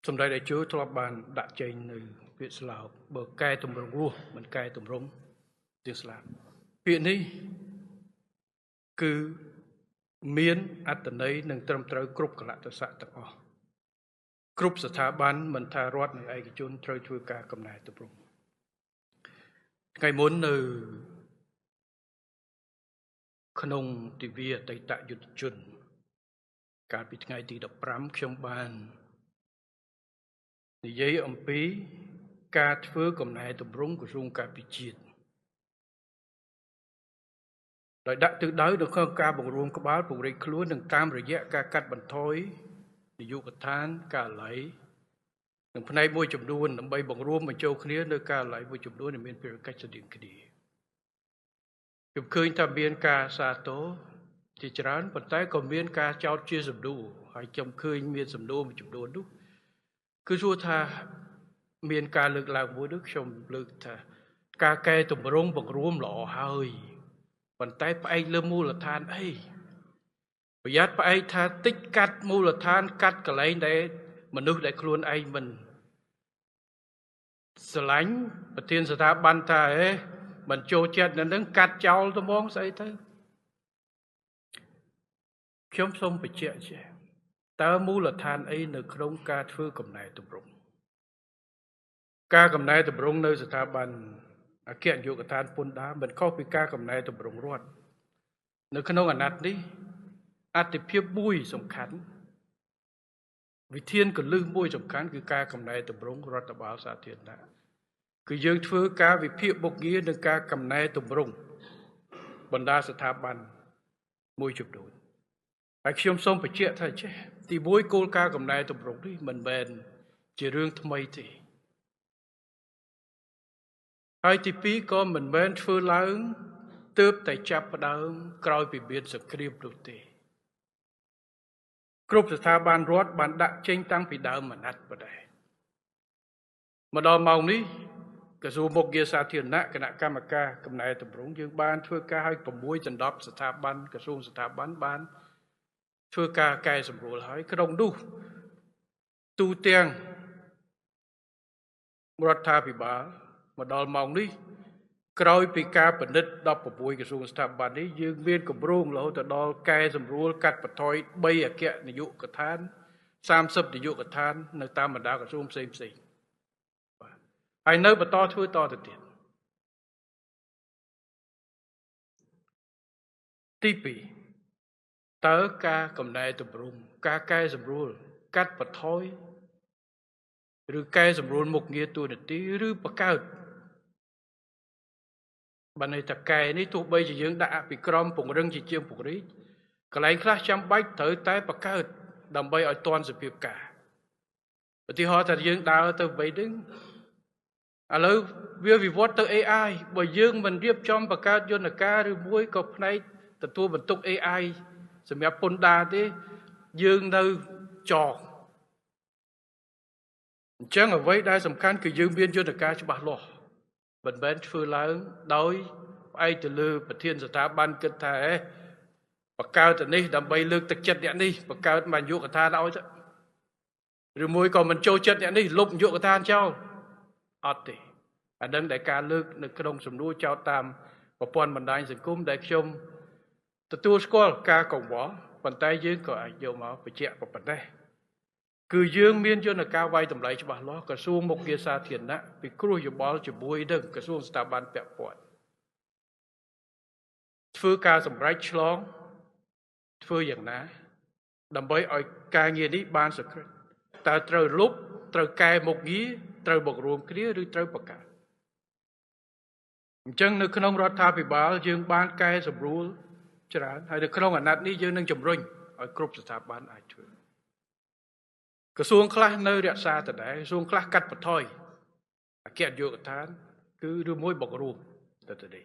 សម្ដេចតេជោធ្លាប់បានដាក់ចេញនៅពាក្យស្លោកបើកែតម្រង់រស់មិនកែតម្រង់ទាំងស្លាប់ពាក្យនេះគឺមានអត្ថន័យនិងត្រឹមត្រូវគ្រប់កលៈទេសៈទាំងអស់គ្រប់ស្ថាប័នមិនថារដ្ឋនិងឯកជនត្រូវធ្វើការកំណែទម្រង់ថ្ងៃមុននៅក្នុងទិវាអតីតយុទ្ធជនកាលពីថ្ងៃទី15ខ្ញុំបាននិយាយអំពីការធ្វើកំណែទម្រង់ក្រសួងការពារជាតិដោយដាក់ទិសដៅនៅក្នុងការបង្រួមក្បាលពង្រីកខ្លួននិងតាមរយៈការកាត់បន្ថយនាយកដ្ឋានការិយាល័យនិងផ្នែកមួយចំនួនដើម្បីបង្រួមបញ្ចូលគ្នានៅការិយាល័យមួយចំនួនដែលមានភារកិច្ចស្តៀងគ្នាខ្ញុំឃើញថាមានការសាទរជាច្រើនប៉ុន្តែក៏មានការចោទជាសំណួរហើយខ្ញុំឃើញមានសំណួរមួយចំនួននោះគឺសួរថាមានការលើកឡើងមួយនោះខ្ញុំលើកថាការកែតម្រង់បង្រួមល្អហើយប៉ុន្តែផ្អែកលើមូលដ្ឋានអីប្រយ័ត្នផ្អែកថាតិចកាត់មូលដ្ឋានកាត់កន្លែងដែលមនុស្សដែលខ្លួនឯងមិនស្រឡាញ់ប្រធានស្ថាប័នថាហេមិនចូលចិត្តនៅនឹងកាត់ចោលត្មងស្អីទៅខ្ញុំសូមបញ្ជាក់ចេះតើមូលដ្ឋានអីនៅក្នុងការធ្វើកំណែទម្រង់ការកំណែទម្រង់នៅស្ថាប័នអគ្គនាយកដ្ឋានពន្ធដារមិនខុសពីការកំណែទម្រង់រដ្ឋនៅក្នុងអាណត្តិនេះអត្ថិភាពមួយសំខាន់វិធានកលឹះមួយសំខាន់គឺការកំណែទម្រង់រដ្ឋបាលសាធារណៈគឺយើងធ្វើការវិភាគបុគ្គលនិងការកំណែទម្រង់បណ្ដាស្ថាប័នមួយចំនួនហើយខ្ញុំសូមបញ្ជាក់ថាចេះទីមួយគោលការណ៍កំណែទម្រង់នេះមិនមែនជារឿងថ្មីទេហើយទីពីរក៏មិនមែនធ្វើឡើងទើបតែចាប់ផ្ដើមក្រោយពីមានសង្គ្រាមនោះទេគ្រប់ស្ថាប័នរដ្ឋបានដាក់ចេញតាំងពីដើមអាណត្តិដែរមកដល់ម៉ោងនេះក្រសួងមុខងារសាធារណៈគណៈកម្មការកំណែទម្រង់យើងបានធ្វើការឲ្យ6 ដល់10ស្ថាប័នក្រសួងស្ថាប័នបានធ្វើការកែសម្រួលហើយក្នុងនោះទូទាំងរដ្ឋាភិបាលមកដល់ម៉ោងនេះក្រោយពីការពិនិត្យ16ក្រសួងស្ថាប័ននេះយើងមានគម្រោងរហូតដល់កែសម្រួលកាត់បន្ថយ3អគ្គនាយកដ្ឋាន30នាយកដ្ឋាននៅតាមបណ្ដាក្រសួងផ្សេងផ្សេងបាទហើយនៅបន្តធ្វើតទៅទៀតទី2តើការកំណែទម្រង់ការកែសម្រួលកាត់បន្ថយឬកែសម្រួលមុខងារតួនាទីឬបង្កើតបានន័យថាកែនេះទោះបីជាយើងដាក់អភិក្រមពង្រឹងជាជាងពង្រីកកន្លែងខ្លះចាំបាច់ត្រូវតែបង្កើតដើម្បីឲ្យទាន់សភាពការឧទាហរណ៍ថាយើងដើរទៅបីនឹងឥឡូវវាវិវត្តទៅ AI បើយើងមិនរៀបចំបង្កើតយន្តការឬមួយក៏ផ្នែកទទួលបន្ទុក AI សម្រាប់ពន្ធដារទេយើងនៅចងអញ្ចឹងអ្វីដែលសំខាន់គឺយើងមានយន្តការច្បាស់លាស់មិនមែនធ្វើឡើងដោយផ្អែកទៅលើប្រធានស្ថាប័នគិតថាបង្កើតទៅនេះដើម្បីលើកទឹកចិត្តអ្នកនេះបង្កើតមកនាយកដ្ឋានឲ្យទៅឬមួយក៏មិនចូលចិត្តអ្នកនេះលុបនាយកដ្ឋានចោលអត់ទេអានឹងដែលការលើកនៅក្នុងសំណួរចោទតាមប្រព័ន្ធបណ្ដាញសង្គមដែលខ្ញុំទទួលស្គាល់ការកង្វល់ប៉ុន្តែយើងក៏អាចយកមកបញ្ជាក់ប៉ុណ្ណេះគឺយើងមានយន្តការវាយតម្លៃច្បាស់លាស់ក្រសួងមុខងារសាធារណៈពិគ្រោះយោបល់ជាមួយនឹងក្រសួងស្ថាប័នពាក់ព័ន្ធធ្វើការសម្រេចឆ្លងធ្វើយ៉ាងណាដើម្បីឲ្យការងារនេះបានសក្រិតតើត្រូវលុបត្រូវកែមុខងារត្រូវបង្រួមគ្នាឬត្រូវបង្កើតអញ្ចឹងនៅក្នុងរដ្ឋាភិបាលយើងបានកែសម្រួលច្រើនហើយនៅក្នុងអាណត្តិនេះយើងនឹងជំរុញឲ្យគ្រប់ស្ថាប័នអាចធ្វើក្រសួងខ្លះនៅរក្សាដដែលក្រសួងខ្លះកាត់បន្ថយអគ្គនាយកដ្ឋានគឺឬមួយបង្រួមទៅទៅនេះ